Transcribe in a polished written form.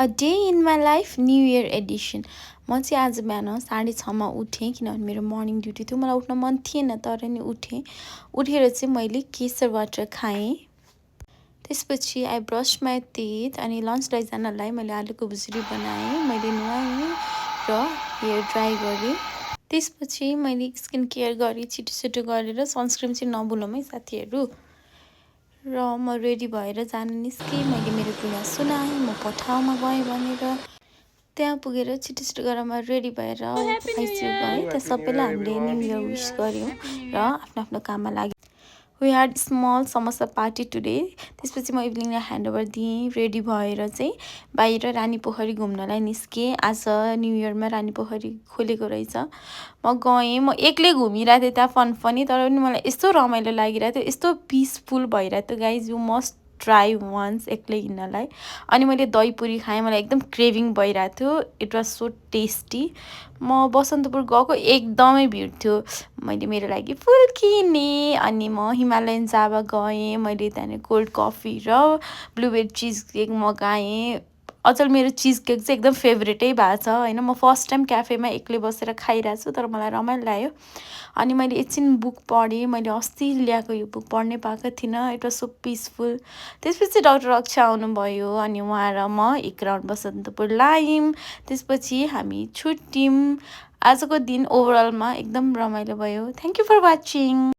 A day in my life new year Edison. म चाहिँ आज बिहान 6:30 उठेँ किनभने मेरो मर्निङ ड्युटी थियो। मलाई उठ्न मन थिएन तर नि उठेँ। उठेर चाहिँ मैले केसर वाटर खाएँ। त्यसपछि आई ब्रस माई टिथ अनि लन्च लैजानलाई मैले आलुको भुज्री बनाएँ। मैले नुहाएँ र हेयर ड्राई गरेँ। त्यसपछि मैले स्किन केयर गरेँ छिटो छिटो गरेर। सनस्क्रिन चाहिँ नभुलौँ है साथीहरू। र म रेडी भएर जान निस्केँ। मैले मेरो कुरा सुनाएँ, म पठाउमा गएँ भनेर। त्यहाँ पुगेर छिटो छिटो गरेर म रेडी भएर आइसियु गएँ। त्यहाँ सबैलाई हामीले न्यू इयर विस गऱ्यौँ र आफ्नो आफ्नो काममा लाग्यौँ। We had small samosa party today. त्यसपछि म इभिनिङलाई ह्यान्डओभर दिएँ। रेडी भएर चाहिँ बाहिर रानीपोखरी घुम्नलाई निस्केँ। आज न्यू इयरमा रानीपोखरी खोलेको रहेछ। म गएँ, म एक्लै घुमिरहेको थिएँ त्यहाँ फनी तर पनि मलाई यस्तो रमाइलो लागिरहेको थियो, यस्तो पिसफुल भइरहेको थियो। Guys you must try once एक्लै हिँड्नलाई। अनि मैले दही पुरी खाएँ, मलाई एकदम क्रेभिङ भइरहेको थियो। It was so tasty. म बसन्तपुर गएको एकदमै भिड थियो। मैले मेरो लागि फुल किनेँ अनि म हिमालयन जाभा गएँ। मैले त्यहाँनिर कोल्ड कफी र ब्लुबेरी चिज केक मगाएँ। अचल मेरो चिज केक चाहिँ एकदम फेभरेटै भएको छ होइन। म फर्स्ट टाइम क्याफेमा एक्लै बसेर खाइरहेको छु तर मलाई रमाइलो लाग्यो। अनि मैले एकछिन बुक पढेँ। मैले अस्ति ल्याएको यो बुक पढ्नै पाएको थिइनँ। It was so peaceful. त्यसपछि डाक्टर अक्षय आउनुभयो अनि उहाँ र म एक राउन्ड बसन्तपुर लायौँ। त्यसपछि हामी छुट्यौँ। आजको दिन ओभरअलमा एकदम रमाइलो भयो। Thank you for watching.